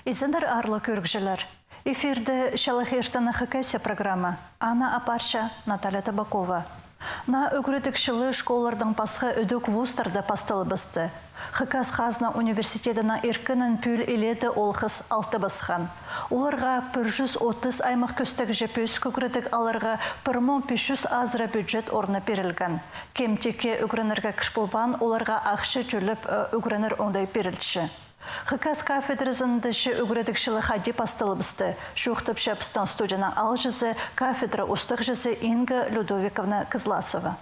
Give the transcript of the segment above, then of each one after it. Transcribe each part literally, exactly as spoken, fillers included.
Изеннер, аарлығ кӧрігҷілер. Эфирде «Чалахай иртеннең Хакасия» программа. Аны апарча Наталья Табакова. Наа ӱгредіг чылы школалардаң пасха ідӧк вузтарда пасталыбысты. Хакас хазна университедінің иркінін пӱӱл илееде олғыс алтыбысхан. Оларға пір чӱс отыс аймах кӧстегҷі пӧзік ӱгредіг аларға пір муң пис чӱс азыра бюджет орны пирілген. Кем тикке ӱгренерге кір полбаан, оларға ахча тӧлеп, э, ӱгренер оңдай пирілче. Хакас кафедразында че ӱгредіг чылы хайди пасталыбысты, чоохтапча пістің студияның аалҷызы, кафедра устағҷызы Инга Людовиковна Кызласова.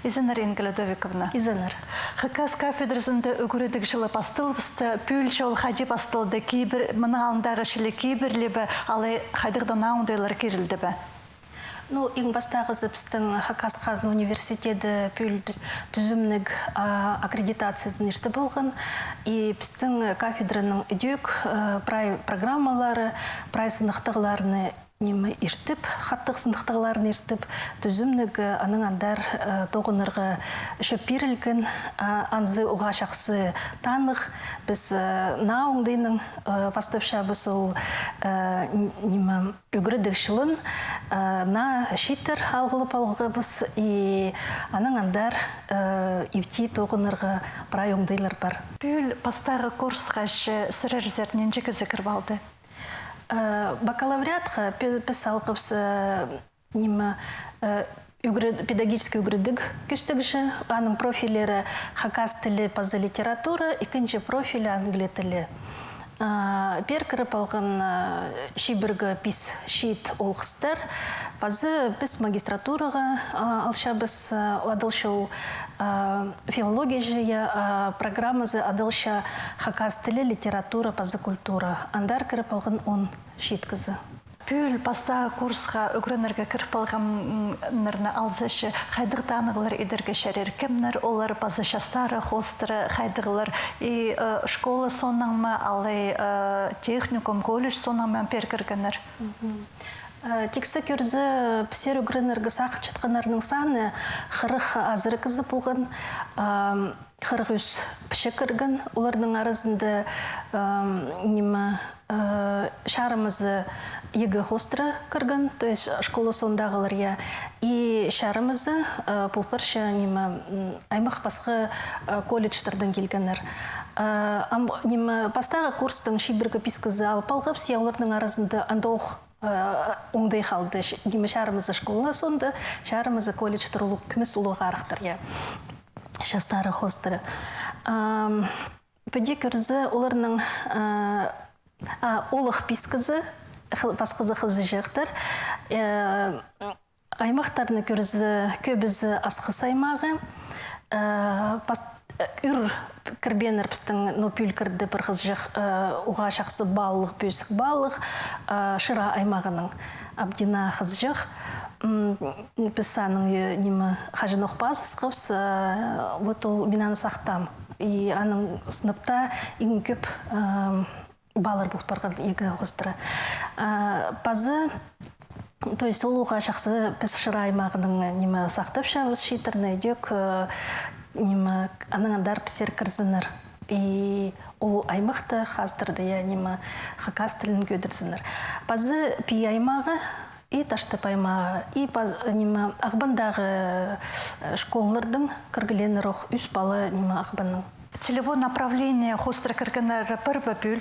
Изеннер, Инга Людовиковна. Изеннер. Хакас кафедрасында ӱгредіг чылы пасталыбысты, пӱӱл че ол хайди пасталды, кибір, мының алнындағы чылы кибірлі бе, алай хайдағ-да наа оңдайлар кирілді бе? Ну, иң пастағызы пістің Хакас хазна университеді пӱӱл тӱзімніг, а, аккредитациязын иртіп алған. И пістің кафедраның ідӧк, а, прай программалары, прай сыныхтағларны ниме иртіп, хатығ сыныхтағларны иртіп, тӱзімніг, э, анаң андар, э, тоғынарға чӧп пирілген, а, анзы уғаа чахсы танығ. Піс, э, наа оңдайнаң, э, пастапчабыс ол, э, н-, ниме, ӱгредіг чылын, э, наа чииттер алғылап алғабыс, и анаң андар, э, ибде тоғынарға прай оңдайлар пар. Пӱӱл пастағы курсха че сірерзер нинҷе кізі кіріп алды? Э, бакалавриатха пе-, піс алғабыс, э, ниме, э, ӱгре-, педагогический ӱгредіг кӧстегҷі, аның профильлері хакас тілі паза литература, ікінҷі профиль англия тілі. Э, пеер кіріп алған, э, чибіргі пис чиит олғыстар. Паза піс магистратураға, э, алчабыс, э, адалча ол, э, филология чи, я, э, программазы адалча хакас тілі, литература паза культура. Андар кіріп алған он чиит кізі. Пӱӱл пастағы курсха ӱгренерге кіріп алғаннарны алза че, хайдағ танығлар идерге чарир, кемнер олар, паза частары, хоостыра хайдағлар, и, э, школа соонаң ма, алай, э, техникум, колледж соонаң ма пеер кіргеннер? Мгм. Э, тиксі кӧрзе, пісер ӱгренерге сағынчатханнарның саны хырых азыра кізі полған. Ам, хырых ӱс пічік кірген, оларның аразында, ам, ниме, э, чарымызы ЕГЭ хоостыра кірген, то есть школа соондағы, я, и чарымызы, э, пол парча, ниме, м, аймах пасха, э, колледжтердең килгеннер. Э, ам, ниме, пастағы курстың чибіргі пис кізі алып алғабыс, я, оларның аразында андох, э, оңдай халды, ниме, чарымызы школа соонда, чарымызы колледжтер, улуғ, кӧмес улуғ арахтар, я. Частары, хоостыра. Ам, піди кӧрзе, оларның, э, а, олох пис кізі, хы-, пасхазы хызыҷахтар. Э, аймахтарны кӧрзе, кӧбізі Асхыс аймағы. Э, пас-, э, ӱр кірбееннер пістің, но пӱӱл кірді пір хызыҷах, э, уғаа чахсы баллығ, пӧзік баллығ, э, Шира аймағының Абдина хызыҷах. М, піс аның, э, ниме, хаҷанох пазысхабыс, э, вот ол, мин аны сахтаам. И аның сынапта иң кӧп, э, баллар пол парған ЕГЭ хоостыра. Э, паза, то есть ол уғаа чахсы піс Шира аймағының, ниме, сахтапчабыс чииттерні, ідӧк, э, ниме, анаң андар пісер кірзіннер. И ол аймахта хазыдырды, я, ниме, хакас тілін кӧдірзіннер. Паза Пии аймағы и Таштып аймағы, и паз-, ниме, Ағбандағы, э, школалардаң кіргеленнер ох, ӱс пала, ниме, Ағбанның. Целевой направление хоостыра кіргеннер пір бе пӱӱл?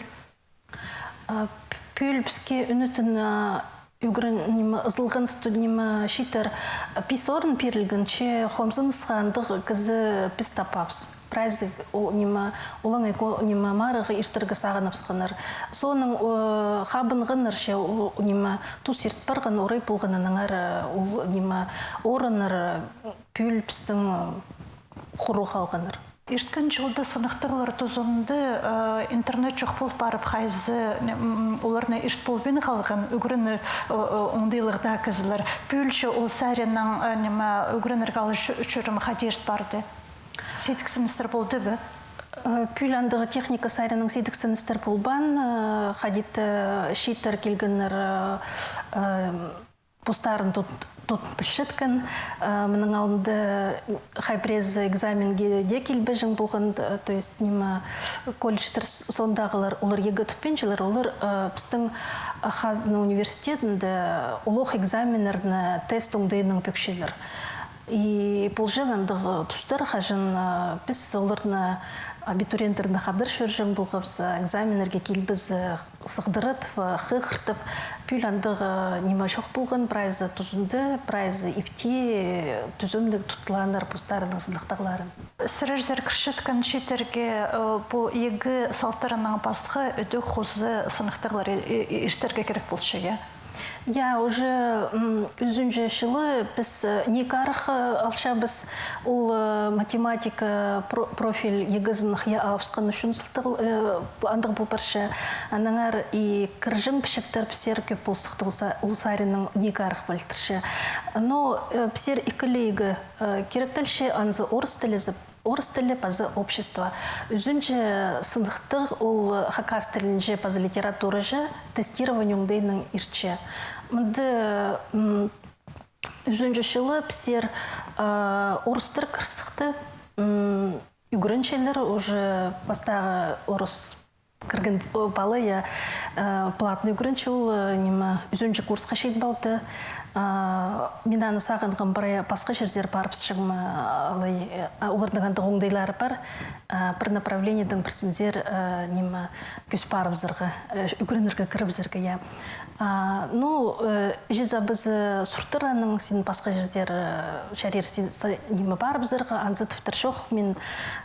А, п-, пӱӱл піске ӱнетін, а, ӱгрен-, ниме, ызылған студ-, ниме, чииттер, а, пис орын пирілген, че хомзынысха андағ кізі піс таппаабыс. Прайзы, о, ниме, олаңай ко-, ниме, марығға иртерге сағыныбысханнар. Соонаң, о, хабынғаннар, че, о, ниме, тус ирт парған, орай полған, аннаңар, ол, ниме, орыннар, пӱӱл пістің, о, хуруғ халғаннар. Ирткен чылда сыныхтағлар тузында, э, интернет чох пол парып, хайзы, м, оларны ирт полбин халған, ӱгренер, э, э, оңдайлығда кізілер. Пӱӱл че ол саринаң, э, ниме, ӱгренерге алыс чӧ-, чӧрім хайди ирт парды? Сидіксіністер полды ба? Э, пӱӱл андағ техника саринаң сидіксіністер полбаан, э, хайди-да чииттер килгеннер, э, э, постарын тут-, тут пілчеткен, э, мының алнында хай пірезі экзаменге дее килбеҷең полған, э, то есть, ниме, колледжтер с-, сондағылар, олар ЕГЭ тутпинчалар, олар, э, пістің, э, хазна университетінде олох экзаменнерні тест оңдайынаң пӧкчелер. И полҷаң андағ тустар, хаҷан, э, піс оларны, абитуриенттерні хадар чӧрҷең полғабыс, экзаменнерге килбезе, сығдыратып, хығыртып, пӱӱл андағ, э, ниме чох полған, прайзы тузында, прайзы ипти, э, тӱзімніг туттылааннар постарының сыныхтағларын. Сірерзер кірчеткен чииттерге, э, пу ЕГЭ салтарынаң пасха ідӧк хоза сыныхтағлар и-, и-, иртерге кирек полча, я? Я, уже, м, ӱзінҷі чылы піс, э, НИИК-арах, э, алчабыс. Ол, э, математика про-, профиль ЕГЭ-зін хыйа алыбысхан ӱчӱн сылтағ, э, андағ пол парча. Аннаңар и кірҷең пічіктер пісер кӧп ползыхтығ, ол са-, ол саринаң НИИК-арах пілдірче. Но, э, пісер ікі ле ЕГЭ, э, киректелче, анзы орыс тілізі, орыс тілі паза общество. Ӱзінҷі сыныхтығ ол хакас тілінҷе паза литератураҷа тестирование оңдайынаң иртче. Мында, м, ӱзінҷі чылы пісер, э, орыстар кір сыхты, м, ӱгренчелер уже пастағы орыс кірген, о, пала, я, э, платный ӱгренче ол, э, ниме, ӱзінҷі курсха читіп алды. А, мин аны сағынғам, пір пасха чирзер парыбысчам, а, алай, э, а, оларның андағ оңдайлары пар, а, пір направлениедең пірсінзер, э, ниме, кӧс парыбызарға, э, ӱгренерге кірібізерге, я. А, ну, э, іҷе-сабазы суртыр аның, син пасха чирзер, э, чарир син са-, ниме, парыбызарға, анзы тіптір чох, мин,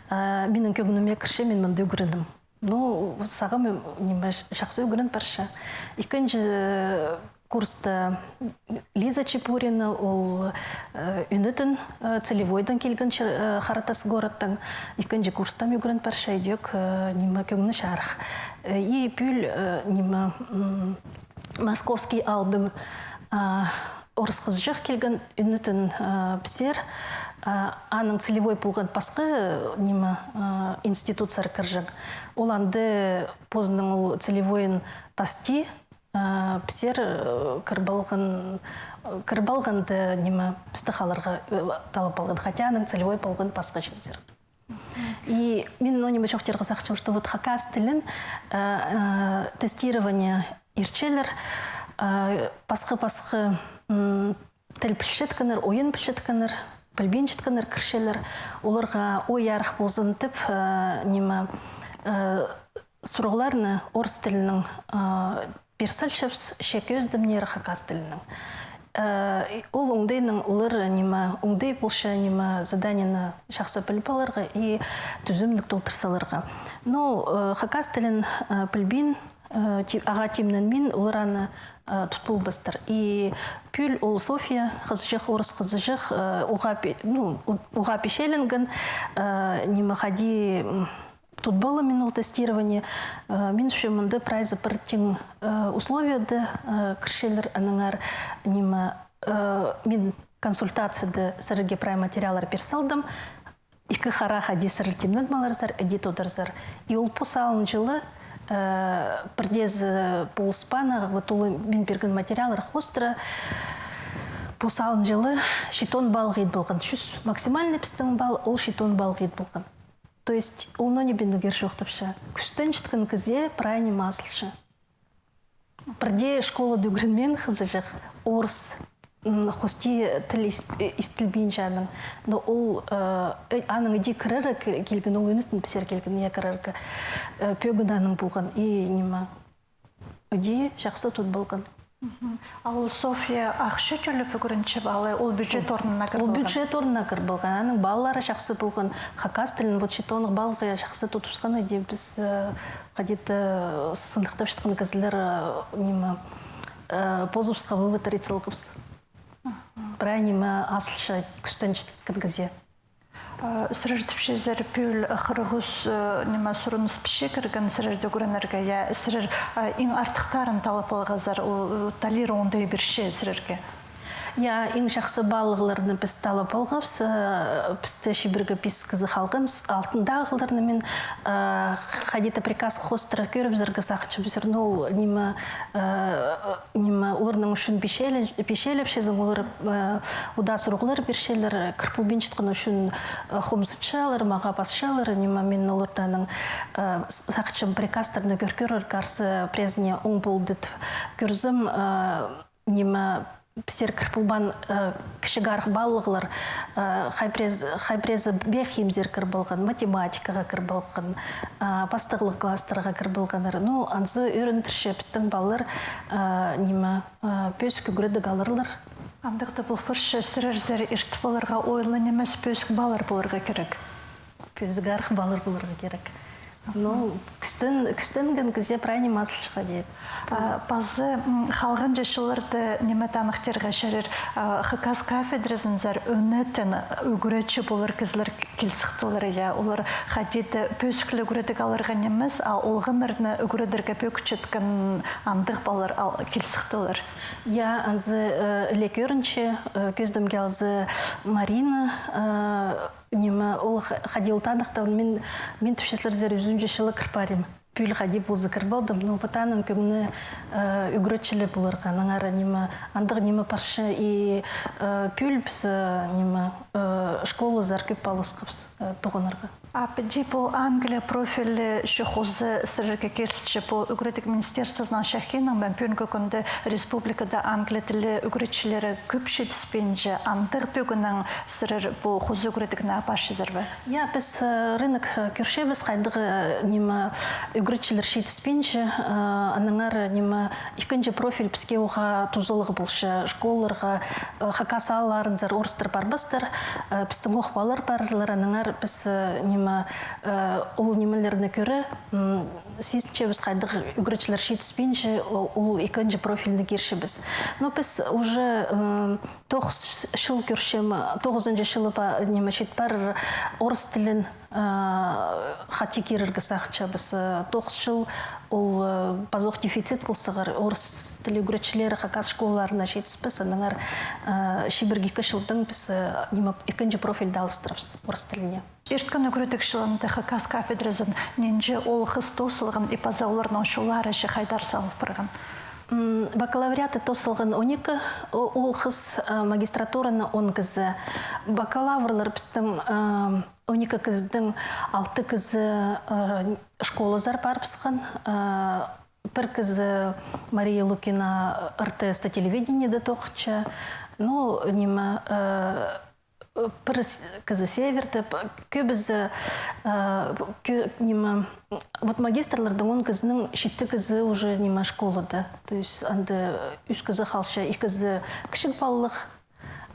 э, минің кӧңніме кірче, мин мында ӱгренем. Ну, сағам, ниме, чахсы ӱгрен парча. Ікінҷі курста Лиза Чепурина, ол, э, Ӱнетін, э, Целевойдаң килген чер-, э, Харатас городтаң. Ікінҷі курстаң ӱгрен парча, идӧк, э, ниме, кӧңні чарых. Э, и пӱӱл, э, ниме, м, Московский аалдаң, а, орыс хызыҷах килген, Ӱнетін, а, пісер, а, аның целевой полған пасха, э, ниме, а, институтсар кірҷең. Ол анда позының ол целевойын тасти, а, пісер, э, кір полған, кір полғанда, ниме, пісті халарға, э, таллап алған, хотя аның целевой полған пасха чирзер. И мин, ну, ниме чоохтирға сағынчам, что вот хакас тілін, э, э, тестирование иртчелер, э, пасха-пасха, м, тіл пілчеткеннер, ойын пілчеткеннер, пілбинчеткеннер кірчелер. Оларға ой арах ползын тіп, э, ниме, э, сурығларны орыс тілінең, э, пир салчабыс, че кӧзідімнер хакас тілінең. Э, и ол оңдайнаң олар, ниме, оңдай полча, ниме, заданиені чахсы піліп аларға и тӱзімніг толдыр саларға. Ну, э, хакас тілін, э, пілбин, э, ти-, ағаа тимненмин, олар аны, э, тут полбастар. И пӱӱл ол Софья, хызыҷах, орыс хызыҷах, э, уғаа пе-, ну, у-, уғаа пичелінген, э, ниме, хайди, м, тут полам мин ол тестирование. Э, мин ӱчӱн мында прайзы пір тиң, э, условияда, э, кірчелер, аннаңар, ниме, э, мин консультацияда сірерге прай материаллар пир салдым. Ікі хара хайди сірер тимненіп аларзар, іди тодарзар. И ол пос алынҷа ла, э, пірдеезі полыспаан, вот ол мин пирген материаллар хоостыра пос алынҷа ла читон баллға ит полған. Чӱс максимальный пістің балл, ол читон баллға ит полған. То есть ол ноо ниме пиргеннер чоохтапча. Кӱстенчеткен кізее прай ниме азылча. Пірдее школада ӱгренмеен хызыҷах, орыс, м, хости тіл ис-, э, истілбинче аның. Но ол, э, э, аның іди кірері ке-, килген, ол ӱнетін пісер килген, я, кірерге, э, пӧгін аның полған. И ниме, іди чахсы тут полған. Мгм. А ол Софья ахча тӧлеп ӱгренче ба, алай ол бюджет орнына кір полған? Ол бюджет орнына кір полған. Аның баллары чахсы полған. Хакас тілін вот читоннығ баллға чахсы тутыбысхан, іди піс, э, хайди-да, э, сыныхтапчатхан кізілер, э, ниме, э, позыбысха вывод ит салғабыс. Прай ниме азылча кӱстенчеткен кізее. Э, сірер тіпчезер, пӱӱл, э, хырых ӱс, э, ниме, сурыныс пісче кірген сірерді ӱгренерге, я, сірер, э, иң артыхтарын таллап алғазар, ол, э, таллир оңдай пирче сірерге? Я, иң чахсы баллығларны піс таллап алғабыс, э, пісте чибіргі пис кізі халған, с-, алтындағыларны мин, э, хайди-да приказ хоостыра кӧрібізерге сағынчам, піс, ну, ол ниме, э, ниме, оларның ӱчӱн пичеле-, пичелепчезің, олар, э, удаа сурығлар пирчелер, кір полбинчатхан ӱчӱн, э, хомзынчалар, мағаа пасчалар, ниме, мин олардаң, э, с-, сағынчам приказтарны кӧр-, кӧрерге, арса, пірезіне оң полды тіп кӧрзем, э, ниме, пісте кір полбаан, э, кічіг арығ баллығлар, э, хай пірез-, хай пірезі пеер кемзер кір полған, математикаға кір полған, э, пастағлығ класстарға кір полғаннар. Ну, анзы ӧріндірче, пістің палалар, э, ниме, э, пӧзік ӱгредіг аларлар. Андағ даа пол парча, сірерзер иртіп аларға ойлы нимес, пӧзік палалар поларға кирек. Пӧзік арығ палалар поларға кирек. Ну, кӱстен-, кӱстенген кізее прай ниме азылчатхан дее. А, пазы, м, халғанҷы чылларда ниме таныхтирға чарир, а, хакас кафедразынзар ӧнетін ӱгретчі полар кізілер кил сыхтылар, я, олар хайди-да пӧзік ле ӱгредіг аларға нимес, а олғаннарны ӱгредерге пӧгінчеткен андағ палалар ал-, кил сыхтылар. Я, анзы, э, ле кӧрінче, э, кӧзідімге алза Марина, э, ниме, ол ха-, хайди ол таныхтаан, мин, мин тіпчем, сірерзер ӱзінҷі чылы кір парим. Пӱӱл хайди полза кір полдым, но вот аның кӧңні, э, ӱгретчі ле поларға, аннаңар ниме, андағ ниме парча, и, э, пӱӱл піс, э, ниме, э, школазар кӧп паласхабыс, э, тоғынарға. А піди пу Англия профильлі чох узы сірерге килче, пу ӱгредіг министерствозының чахиинаң, мына пӱӱнгі кӱнде республикада англия тілі ӱгретчілері кӧп читіспинче, андағ пӧгіннең сірер пу хоза ӱгредігні апарчазар ба? Я, піс, э, рынок, э, кӧрчебіс, хайдағ, э, ниме, ӱгретчілер читіспинче, э, аннаңар, ниме, ікінҷі профиль піске уғаа тузалығ полча, школаларға, э, хакас аалларынзар орыстар парбастар, э, пістің ох палалар парарлар, аннаңар піс, э, ниме, э, ол нимелерні кӧре, м, сизінчебіс, хайдағ ӱгретчілер читіспинче, о-, ол ікінҷі профильні кирчебіс. Но піс уже, м, тоғыс чыл кӧрчем, тоғызынҷы чылы па-, ниме, чит парар орыс тілін, э, хати кирерге сағынчабыс. Э, тоғыс чыл ол, э, пазох дефицит пол сығар, орыс тілі ӱгретчілері хакас школаларына читіспес, аннаңар, э, чибіргі ікі чылдаң піс, э, ниме, ікінҷі профильді алыстырабыс орыс тіліне. Ирткен ӱгредіг чылында хакас кафедразын нинҷе оол-хыс тоозылған и паза оларның чоллары че хайдар салыл парған? М, бакалавриатты тоозылған он ікі о-, оол-хыс, э, магистратураны он кізі. Бакалаврлар пістің, э, он ікі кізідең алты кізі, э, школазар парыбысхан, э, пір кізі Мария Лукина РТС-та телевидениеде тоғынча. Ну, ниме, э, Пір с-, кізі Северде, п-, кӧбізі, э, кӧ-, ниме, вот магистрлардаң он кізінің читі кізі уже, ниме, школада. То есть анда ӱс кізі халча, ікізі кічіг палалығ,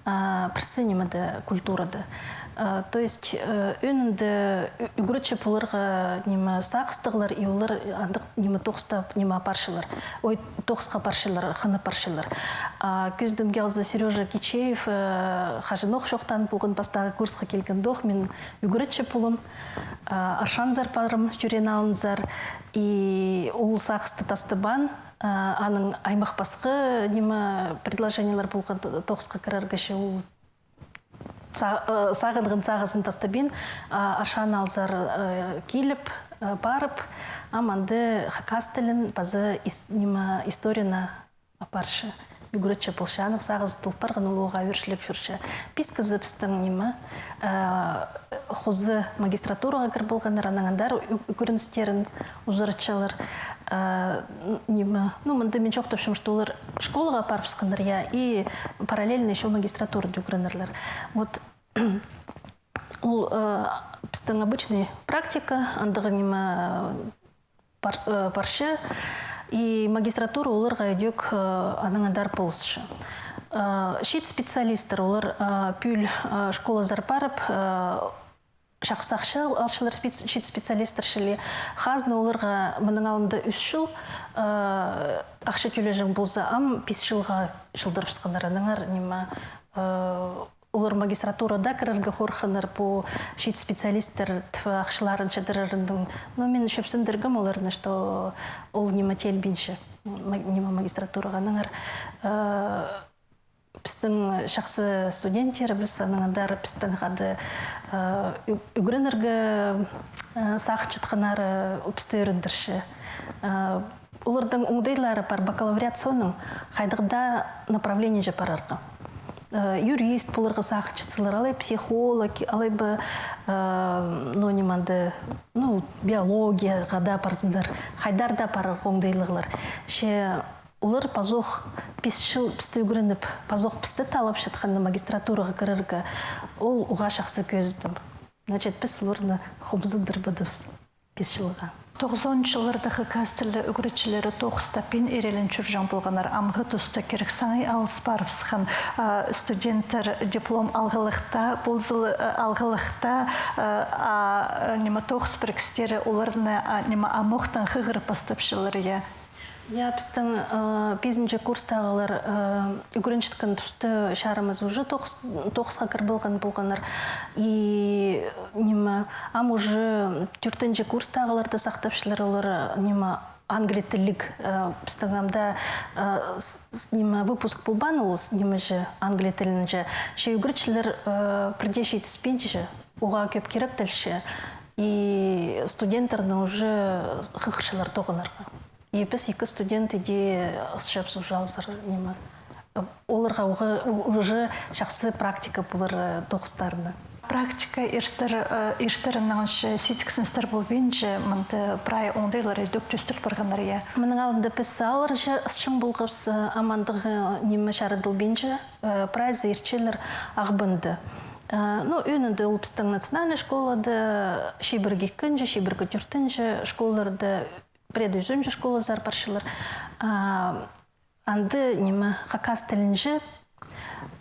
а, пірсі, нимеде, культурада. Э, то есть, э, ӧӧнінде ӱ-, ӱгретчі поларға, ниме, сағыстығлар, и олар андағ, ниме, тоғыстап, ниме, апарчалар. Ой, тоғысха парчалар, хынып парчалар. А кӧзідімге алза, Серёжа Кичеев, э, хаҷанох чоохтаан полған, пастағы курсха килгенде ох, мин ӱгретчі полам, э, Аршанзар парам, тӧреен алынзар, и ол сағысты тастабаан, э, аның аймах пасха, ниме, предложениелер полған тоғысха кірерге, че ол са-, э, сағынған сағызын тастабин, а, Аршан аалзар, э, киліп, э, парып, ам анда хакас тілін паза ис-, ниме, историяны апарча, ӱгретче полча, аның сағызы тол парған, ол уғаа ӧрчіліг чӧрче. Пис кізі пістің, ниме, э, хоза магистратураға кір полғаннар, анаң андар ӱ-, ӱгреністерін узаратчалар. Э, н-, ниме, ну, мында мин чоохтапчам, что олар школаға парыбысханнар, я, и параллельно ещё магистратурада ӱгренерлер. Вот, ол, э, пістің обычный практика, андағ, ниме, пар-, э, парча, и магистратура оларға идӧк, э, анаң андар полысча. Э, чиит специалисттер, олар, э, пӱӱл, э, школазар парып, э, чахсы ахча ал-, алчалар спец-, чиит специалисттер чіли. Хазна оларға мының алнында ӱс чыл, э, ахча тӧлеҷең полза, ам пис чылға чылдырыбысханнар, аннаңар, ниме, э, олар магистратурада кірерге хорыхханнар, пу чиит специалисттер тіп ахчаларын чідірерінең. Но мин чӧпсіндіргем оларны, что ол, ниме, теелбинче, ма-, ниме, магистратураға, аннаңар, э, пістің чахсы студенттерібіс, анаң андар пістің хада, э, ӱ-, ӱгренерге, э, сағынчатханнары пісті ӱгрендірче. Э, олардың оңдайлары пар бакалавриат соонаң хайдағ даа направлениеҷе парарға. Э, юрист поларға сағынчатсалар, алай психолог, алай ба, э, ну, ниме анда, ну, биологияға даа парзыннар, хайдар даа парарға оңдайлығлар. Че олар пазох пис чыл пісті ӱгреніп, пазох пісті талапчатханда магистратураға кірерге, ол уғаа чахсы кӧзідім. Значит, піс оларны хомзындырбадыбыс пис чылға. Тоғызонынҷы чылларда хакас тілі ӱгретчілері тоғыс таппин иреленіп чӧрҷең полғаннар. Амғы туста кирек саңай алыс парыбысхан, а, студенттер диплом алғылыхта, ползыл, а, алғылыхта, а, а, ниме, тоғыс пірігістері оларны, а, ниме, амохтаң хығырып пастапчалар, я. Я, пістің, э, пизінҷі курстағылар, э, ӱгренчеткен туста чарымыз уже тоғыс-, тоғысха кір полған полғаннар. И, ниме, ам уже тӧртінҷі курстағыларды сахтапчалар, олар, ниме, англий тілліг, э, пістің амда, э, с-, с-, ниме, выпуск полбаан ол, с-, ниме же, англий тілінҷе. Че ӱгретчілер, э, пірдее читіспинче, уғаа кӧп кирек тілче. И студенттерні уже хығырчалар тоғынарға. И піс ікі студент иди ысчабыс уже алзар, ниме. Оларға уғаа, у-, уже чахсы практика полар, э, тоғыстарына. Практика иртер, э, иртерінеңше сидіксіністер полбинча, мында прай оңдайлар идӧк тӧстіл парғаннар, я. Мының алнында піс алырҷа ысчаң полғабыс, э, ам андағ, э, ниме чарадылбинча, э, прайзы иртчелер Ағбанда. Э, ну, ӧӧнінде ол пістің национальный школада, чибіргі ікінҷі, чибіргі тӧртінҷі школаларда, пірее ӱзінҷі школазар парчалар. А, анда, ниме, хакас тілінҷе,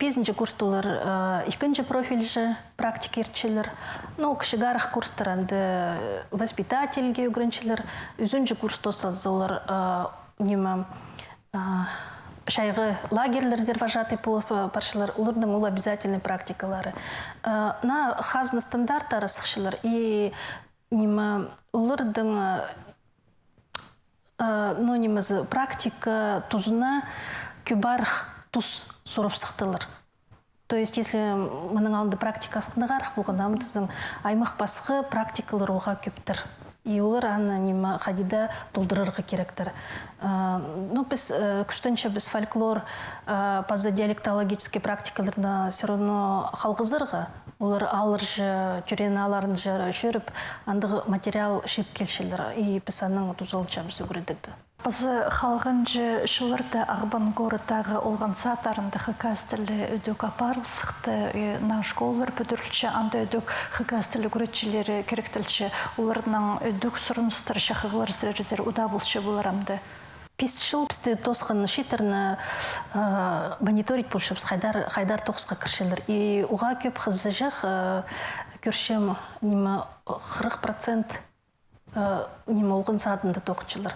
пизінҷі курста олар, э, ікінҷі профильҷе практика иртчелер. Ну, кічіг арах курстар анда воспитательге ӱгренчелер. Ӱзінҷі курста сазы олар, э, ниме, э, чайғы лагерьлерзер вожатый полып, э, парчалар. Оларның ол обязательный практикалары. Э, наа хазна стандарттары сыхчалар. И, ниме, оларның, э, Э, ну, нимезі, практика тузына кӧп арах тус сурап сыхтылар. То есть, если мының алнында практика асхынағ арах полған, ам тізең аймах пасха практикалар уғаа кӧптір. И олар аны, ниме, хайди даа толдырарға киректір. Э, ну, піс, э, кӱстенчебіс фольклор, э, паза диалектологический практикаларны всё равно халғызарға. Олар алырҷа, тӧреен аалларынҷа чӧріп, андағ материал чыып килчелер, и піс анаң тузаланчабыс ӱгредігде. Паза халғанҷы чылларда Ағбан городтағы олған садтарында хакас тілі ідӧк апарыл сыхты, и наа школалар пӱдірілче, анда ідӧк хакас тілі ӱгретчілері киректелче, оларның ідӧк сурыныстар, чахығлар сірерзер удаа полча полар амды. Пис чыл пісті тоосхан чииттерні, э, мониторить полчабыс, хайдар, хайдар тоғысха кірчелер. И уғаа кӧп хызыҷах, э, кӧрчем, ниме, хырых процент, э, ниме, олған садында тоғынчалар.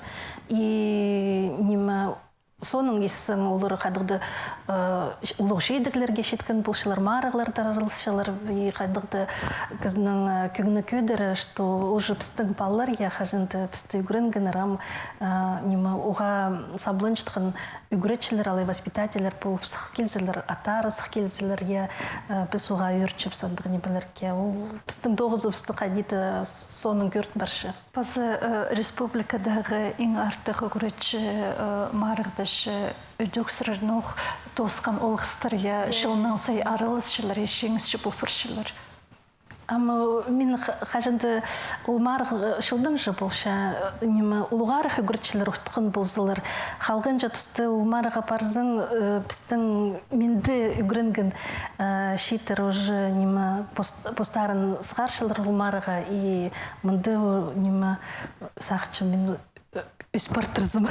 И, ниме, соонаң иссең, олар хайдағ-да, э, улуғ чидіглерге читкен полчалар, марығларда араласчалар, и хайдағ-да кізінің, э, кӧңні кӧдіре, что уже пістің палалар, я, хаҷан-да пісті ӱгренгеннер, ам, э, ниме, уғаа сабланчатхан ӱгретчілер алай воспитательлер полып сых килзелер, аттары сых килзелер, я, э, піс уғаа ӧрінчебіс андағ нимелерге. Ол пістің тоғызыбысты хайди-да соонаң кӧрін парча. Паза, э, республикадағы иң артых ӱгретчі, э, марығдачы, ідӧк сірернің тоосхан олғыстар, я, чылнаң сай араласчалар, я, чиңісчі пол парчалар. Ам, э, мин ха-, хаҷан-да ол марығ, э, чылдаң же полча, э, ниме, улуғ арах ӱгретчілер утхан ползалар, халғанҷы туста ол марығға парзаң, э, пістің, минде ӱгренген, э, чииттер уже, ниме, пос-, постарын сығарчалар ол марығға, и мында, о, ниме, сағынчам мин, э, ӧс партырзым,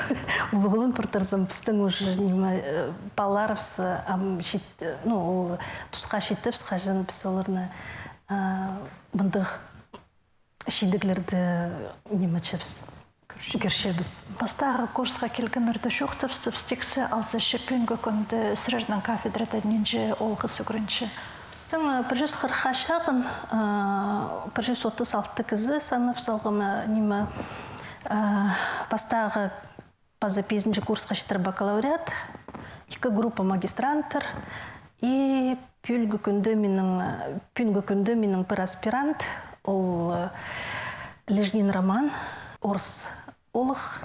улуғлан партырзым, пістің уже, ниме, э, палаларыбыс, э, ам чит-, э, ну, ол тусха читіп, хаҷан піс оларны, э, мындағ чидіглерде ниме итчебіс. Кӧрчебіс. Пастағы курсха килгеннерні чоохтабыстыбыс, тиксі алза, че пӱӱнгі кӱнде сірернің кафедрада нинҷе олғыс ӱгренче? Пістің, э, пір чӱс хырыхха чағын, э, пір чӱс отыс алты кізі санап салғам, э, ниме, э, пастағы паза пизінҷі курсха читіре бакалавриат, ікі группа магистранттар. И пӱӱнгі кӱнде минің, пӱӱнгі кӱнде минің пір аспирант, ол, э, Лежнин Роман, орыс олох,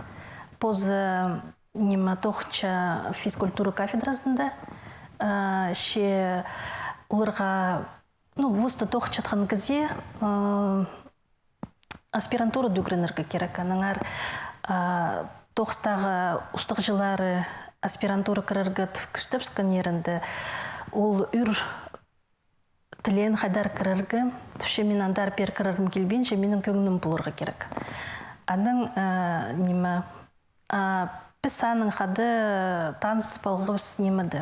позы, ниме, тоғынча физкультура кафедразында, э, че оларға, ну, вузта тоғынчатхан кізее, э, аспирантурада ӱгренерге кирек. Аннаңар, а, тоғыстағы устағҷылары аспирантура кірерге тіп кӱстебіскеннерінде, ол ӱр тілеен хайдар кірерге, тіпче, мин андар пеер кірерім килбинче, минің кӧңнім поларға кирек. Анаң, а, ниме, А, піс аның хада таныс полғабыс нимеде.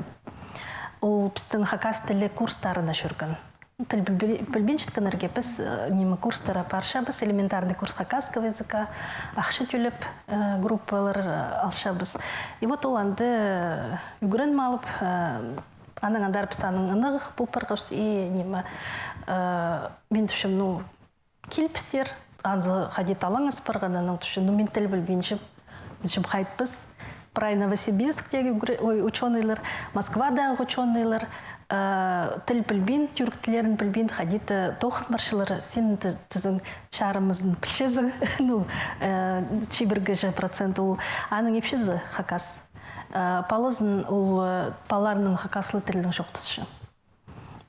Ол пістің хакас тілі курстарына чӧрген. Тіл пілбе-, пілбинчеткеннерге піс, э, ниме, курстар апарчабыс, элементарный курс хакасского языка, ахча тӧлеп, э, группалар, э, алчабыс. И вот ол анда, э, ӱгреніп алып, э, анаң андар піс аның ынағ пол парғабыс, и ниме, э, мин тіпчем, ну, киліп сер, анзы хайди талаңас парған, анаң тіпче, ну, мин тіл пілбинчем, мин тіпчем, хайтпас. Прай Новосибирсктегі гре-, ой, учёныйлар, Москвадағы учёныйлар, э, тіл пілбин, тӱрк тіллерін пілбин, хайди-да тоғын парчалар, син ті-, тізең чарымызын пілчезің, ну, э, чибіргі же процент ол, аның ипчізі хакас. Э, палазын ол, э, палаларның хакаслы тілінең чоохтасча.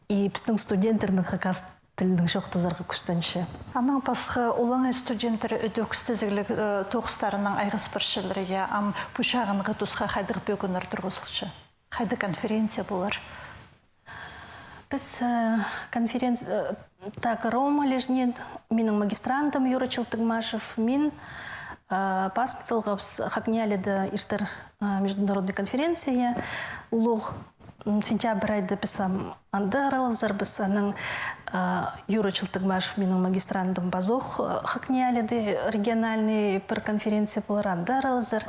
И пістің студенттернің хакас тілінең чоохтазарға кӱстенче. Анаң пасха олаңай студенттер ідӧк істезігліг, э, тоғыстарынаң айғас парчалар, я, ам пу чағынғы тусха хайдағ пӧгіннер турғызылча? Хайдағ конференция полар? Піс, э, конференц-, э, так, Рома Лежнин, минің магистрантым Юра Челтыгмашев, мин, э, пазын салғабыс ХакНИИЯЛИ-да иртер, э, международный конференция, улуғ. М, сентябрь айда піс ам анда араласарбыс, анаң, а, Юра Челтыгмашев, минің магистрантым, пазох, а, ХакНИИЯЛИ-да региональный пір конференция полар, анда араласар.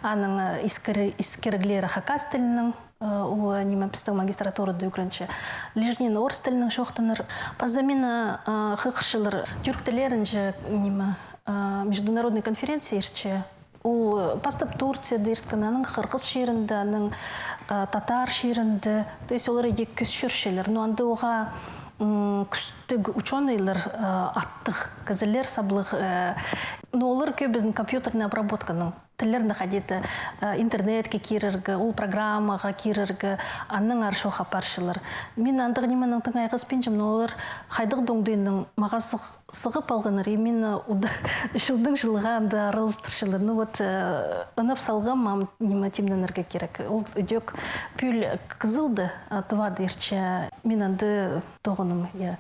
Аның, а, искер-, искіріглері хакас тілінең, а, ол, а, ниме, пістің магистратурада ӱгренче. Лежнин орыс тілінең чоохтанар. Паза мині, а, хығырчалар, тӱрк тіллерінҷе, ниме, а, международный конференция иртче. Ол, э, пастап Турцияда ирткен, анаң Хырғыс чирінде, анаң, э, татар чирінде. То есть олар иди кӧс чӧрчелер. Но анда уғаа, м, кӱстіг учёныйлар, э, аттығ кізілер саблығ, э, но олар кӧбізін компьютерный обработканың тіллерінде хайди-да, э, интернетке кирерге, ол программаға кирерге, аннаңар чоох апарчалар. Мин андағ нименең тың айғаспинчам, но олар хайдағ-да оңдайнаң мағаа сығ- сығып алғаннар, и мині, э, уда-, чылдаң чылға анда араластырчалар. Ну вот, э, ынап салғам, ам ниме тимненерге кирек. Ол ідӧк пӱӱл кызылды, э, Тывада иртче, мин анда тоғынам, я.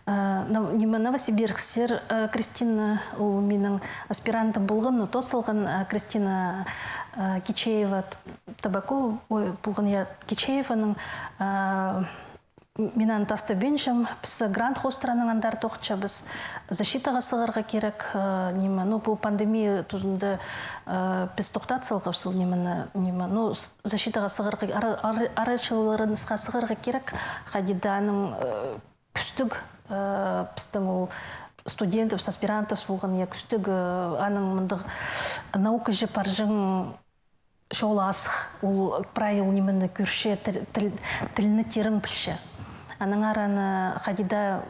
Э, нав-, ниме, Новосибирсксер, э, Кристина, ол минің аспирантым полған, но тоос салған, э, Кристина, э, Кичеева, Т-, Табаку, ой, полған, я, Кичееваның, э, Мин аны тастабинчам, піс грант хоостыра анаң андар тоғынчабыс. Защитаға сығарға кирек, э, ниме, ну, пу пандемия тузында, э, піс тохтат салғабыс ол нимені, ниме, ну, с-, защитаға сығарға, ара-, ара-, арачыларынысха сығарға кирек, хайди-да аның, э, кӱстіг, э, пістің ол студентібіс, аспирантыбыс полған, я, кӱстіг, э, аның мындағ наукаҷа парҷаң чолы асых, ол прай ол нимені кӧрче, тіл-, тіл-, тілні тирең пілче. Аннаңар аны хайди-да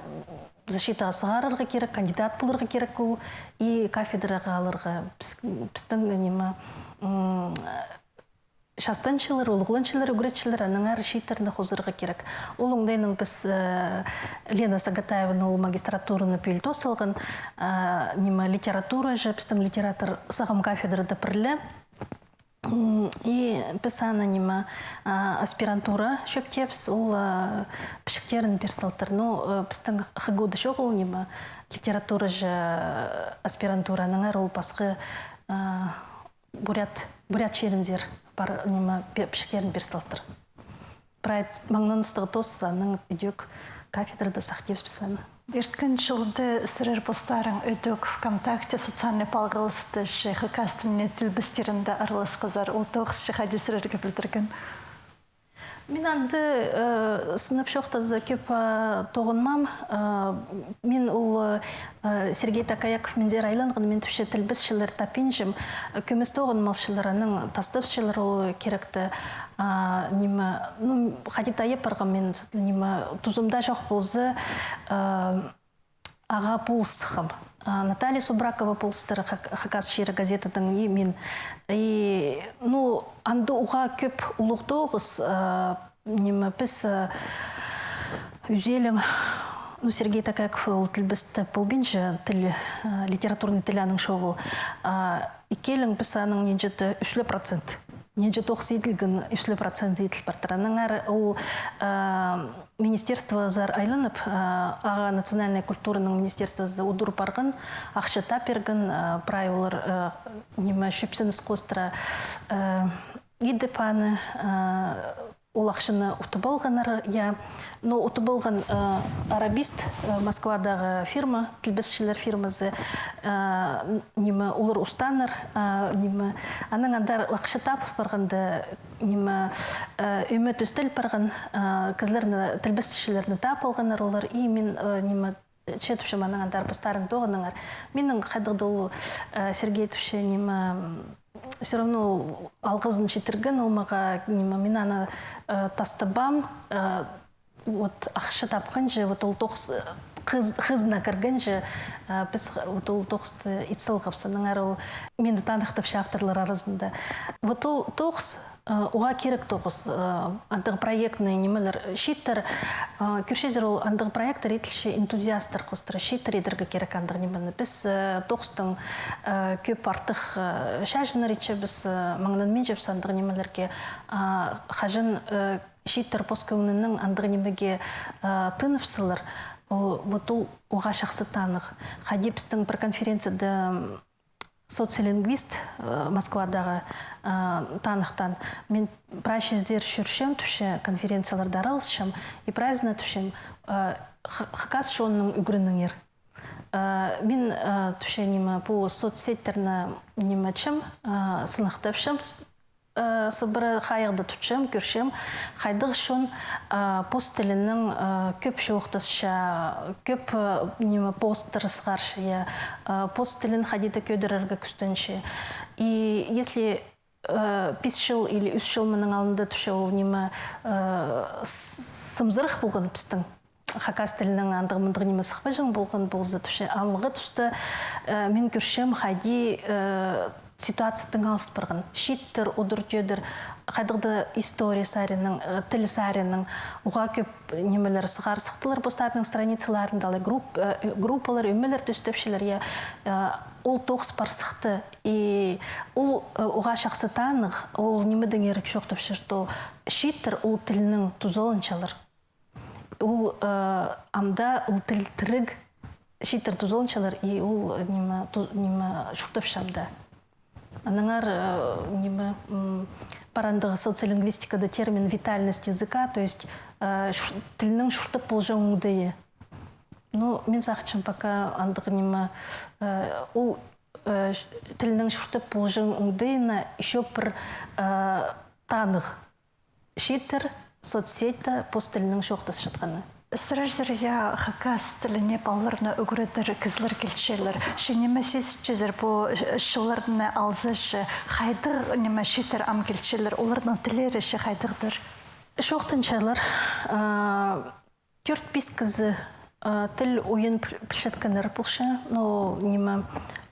защитаға сығарарға кирек, кандидат поларға кирек ол, и кафедраға аларға. Піс-, пістің ниме, м, частанҷылар, улуғланҷылар, ӱгретчілер, аннаңар чииттерні хозарға кирек. Ол оңдайнаң піс, э, Лена Сагатаеваны, ол магистратураны пӱӱл тоос салған, э, ниме, литератураҷа, пістің литератор сағам кафедрада пірле. М, и піс аны, ниме, а, аспирантура чӧптебіс, ол, а, пічіктерін пир салтыр. Ну, э, пістің ХГУ-да чоғыл, ниме, литератураҷа, э, аспирантура, аннаңар ол пасха, а, бурят, бурят чирінзер пар, ниме, пе-, пічіктерін пир салтыр. Прай маңнаныстығ тоос, анаң ідӧк кафедрада сахтибіс піс аны. Ирткен чылда сірер постарың ідӧк ВКонтакте социальный палғалыста че хакас тіліне тілбестирінде араласхазар, ол тоғыс че хайди сірерге пілдірген? Мин анда, э, сынап чоохтаза, кӧп, э, тоғынмаам. Э, мин ол, э, Сергей Такояков мындир айланған, мин тіпчем, тілбесчілер таппинчам, кӧмес тоғынмалчалар, анаң тастапчалар ол киректі. А, ниме, ну, хайди-да ай парғам мин, ниме, тузымда чох полза, э, ағаа полыс сыххам. А, Наталья Субракова полыстыра, Хак-, Хакас чирі газетадаң, и мин. И, ну, анда уғаа кӧп улуғ тоғыс, а, ниме, піс, а, ӱзелең, ну, Сергей Такояков ол тілбесті полбинча, тіл, а, литературный тіл аның чоғыл. А, ікӧлең піс аның нинҷе-де ӱс ле процент. Нинҷе тоғыс иділген, ӱс ле процент иділ партыр. Аннаңар ол, а, министерствозар айланып, а, ағаа национальнай культураның министерствозы удур парған, ахча тап пирген, а, прай олар, а, ниме, чӧпсініс хоостыра, а, идіп аны, а, ол ахчаны утып алғаннар, я. Но утып алған, а, арабист, а, Москвадағы фирма, тілбесчілер фирмазы, а, н-, ниме, олар устааннар, а, ниме, анаң андар ахча тап парғанда, ниме, э, ӧме тӧстел парған, э, кізілерні, тілбесчілерні тап алғаннар олар, и мин, э, ниме, че тіпчем, анаң андар постарың тоғыныңар. Минің хайдағ-да ол, э, Сергей тіпче, ниме, м, всё равно алғызын читірген ол мағаа, ниме, мин аны, э, тастабаам, э, Вот ахча тапханҷа, вот ол тоғыс, э, хыз-, хызына кіргенҷе, э, піс х-, вот ол тоғысты ит салғабыс. Аннаңар ол мині таныхтапча авторлар аразында. Вот ол тоғыс, э, уғаа кирек тоғыс, э, андағ проектный нимелер, чииттер, э, кӧрчезер, ол андағ проекттер иділче энтузиастар хоостыра, чииттер идерге кирек андағ нимені. Піс, э, тоғыстаң, э, кӧп артых, э, чаҷыннар итчебіс, э, маңнанминчабыс андағ нимелерге. А, хаҷан, э, чииттер пос кӧңнінең андағ нимеге, э, тынып салар, ол, вот ол уғаа чахсы таныхтығ. Хайди пістің пір конференцияда, м, социолингвист, э, Москвадағы, э, таныхтаан. Мин прай чирзер чӧрчем, тіпче, конференцияларда араласчам, и прайзына тіпчем, э, х-, хакас чонның ӱгреніңер. Э, мин, э, тіпче, ниме, пу соцсетьтерні, ниме, чім, э, сыныхтапчам, с-, Э, сыбыра хайығда тутчам, кӧрчем, хайдағ чон, э, пос тілінең, э, кӧп чоохтасча, кӧп, э, ниме, посттар сығарча, я, э, пос тілін хайди-да кӧдірерге кӱстенче. И если, э, пис чыл или ӱс чыл мының алнында тіпче ол ниме, э, с-, сымзырах полған пістің хакас тілінең андағ-мындағ ниме сыхпаҷаң полған полза, тіпче, амғы туста, э, мин кӧрчем, хайди, э, ситуация тың алыс парған. Чииттер удур-тӧдір, хайдағ-да история саринаң, э, тіл саринаң, уғаа кӧп нимелер сығар сыхтылар постарының страницаларында, алай групп-, э, группалар, ӧмелер тӧстепчелер, я, э, ол тоғыс пар сыхты. И ол, э, уғаа чахсы таныхтығ, ол нимедеңер чоохтапча, что чииттер ол тілнең тузаланчалар. Ол, э, амды ол тіл тіріг, чииттер тузаланчалар, и ол, э, ниме, ту-, ниме, чуртапча амды. Аннаңар, э, ниме, м, пар андағ социолингвистикада термин витальность языка, то есть, э, чур-, тілнің чуртап полҷаң оңдайы. Ну, мин сағынчам, пока андағ ниме, э, ол, э, ч-, тілнің чуртап полҷаң оңдайына ещё пір, э, таныхтығ. Чииттер соцсетьте пос тілінең чоохтасчатханы. Сірер, я, хакас тіліне палаларны ӱгредер кізілер килчелер. Че ниме сизінчезер, пу чылларны алза, че хайдағ ниме чииттер ам килчелер, оларның тіллері че хайдағдыр? Чоохтанчалар, а, тӧрт-пис кізі, а, тіл ойын піл-, пілчеткеннер полча, но ниме,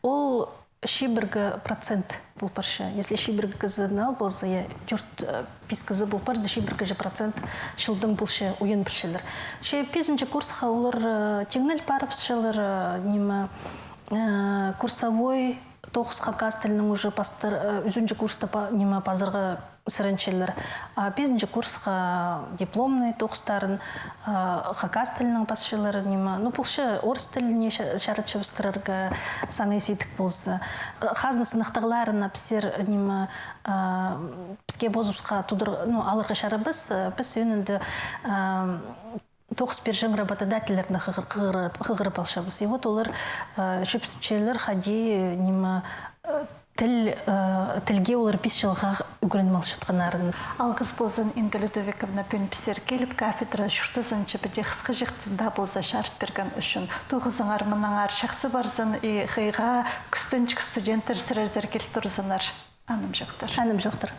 ол чибіргі процент пол парча. Если чибіргі кізіні ал полза, я, тӧрт, э, пис кізі пол парза, чибіргі же процент чылдаң полча ойын пілчелер. Че пизінҷі курсха олар, э, тиңнел парыбысчалар, э, ниме, э, курсовой тоғыс хакас тілінең уже пастыр, э, ӱзінҷі курста па-, ниме, пазарға сіренчелер. А пизінҷі курсха дипломный тоғыстарын, а, хакас тілінең пасчалар, ниме. Ну, полча орыс тіліне ча-, чарытчабыс кірерге, саңай сидік полза. Э, хазна сыныхтағларына пісер, ниме, а, піске позыбысха тудыр-, ну, аларға чарабас, э, піс ӧӧнінде, а, тоғыс пирҷең работодательлерні хығыр-, хығырып, хығырып алчабыс. И вот олар, э, чӧпсінчелер, хайди, ниме, э, Тіл, э, тілге олар пис чылға ӱгреніп алчатханнарын. Алғыс ползын, Инга Людовиковна, пӱӱн пістерге киліп, кафедра чуртазынҷа піди хысхаҷахтығ даа полза чарыт пирген ӱчӱн. Тоғызыңар, мыныңар чахсы парзын, и хыйға кӱстенҷік студенттер сірерзер кил турзыннар. Анымҷохтар. Анымҷохтар.